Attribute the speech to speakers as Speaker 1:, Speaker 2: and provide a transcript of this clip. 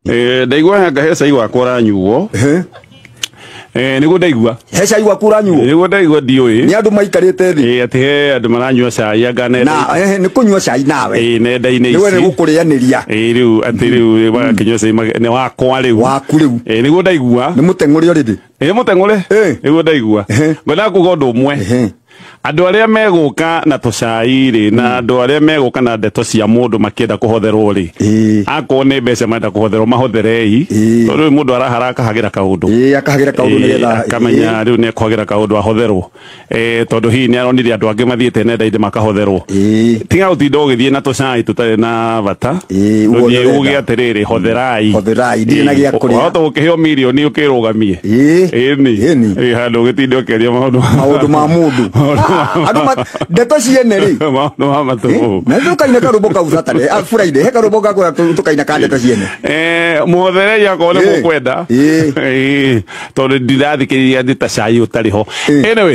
Speaker 1: Ndaigua anga he cai wakwa ũranyuo. Nĩguo ndaigua.
Speaker 2: He cai waku ũranyuo?
Speaker 1: Nĩguo ndaigua ndiũĩ.
Speaker 2: Nĩ andũ maikarĩte thĩ.
Speaker 1: Atĩ he andũ maranyua cai anga
Speaker 2: nenda. Na nĩ kũnyua cai nawe.
Speaker 1: Nenda-inĩ ici.
Speaker 2: Nĩwe nĩ gũkũrĩanĩria.
Speaker 1: Rĩu atĩ rĩu magakĩnyua cai nĩ wakwa rĩu.
Speaker 2: Waku rĩu.
Speaker 1: Nĩguo ndaigua.
Speaker 2: Nĩ mũteng'ũre already.
Speaker 1: Mũteng'ũre. Nĩguo ndaigua. Ngwendaga kuga ũndũ ũmwe. Andũ arĩa megũka na tũcai rĩ, na andũ arĩa megũka na ndeto cia mũndũ makĩenda kũhotherwo rĩ, akorwo nĩ mbeca marenda kũhotherwo mahotherei, tondũ rĩu mũndũ arahara akahagĩra kaũndũ.
Speaker 2: Akahagĩra kaũndũ nĩgetha
Speaker 1: akamenya rĩu nĩ ekũhagĩra kaũndũ ahotherwo. Tondũ hihi nĩ aronire andũ angĩ mathiĩte nenda-inĩ makahotherwo. Tiga gũtinda ũgĩthiĩ na tũcai tũtarĩ na bata. Ũthiĩ uge atĩrĩrĩ, hotherai.
Speaker 2: Hotherai, ndirĩ na gĩa kũrĩa.
Speaker 1: Wahota gũkĩheo mirioni ũkĩrũgamie. Ĩni. Handũ ũgĩtinde ũkĩaria
Speaker 2: maũndũ ma mũndũ. Andũ ndeto ciene rĩ.
Speaker 1: Maũndũ ma matũ.
Speaker 2: Na tũkaina karũmbo kau Saturday, Friday, he karũmbo gakwa tũkaina ka ndeto ciene.
Speaker 1: Mũhotherei akorwo nĩ mũkwenda. Tondũ ndirathikĩrĩria ndĩ ta cai ũtarĩ ho. Anyway.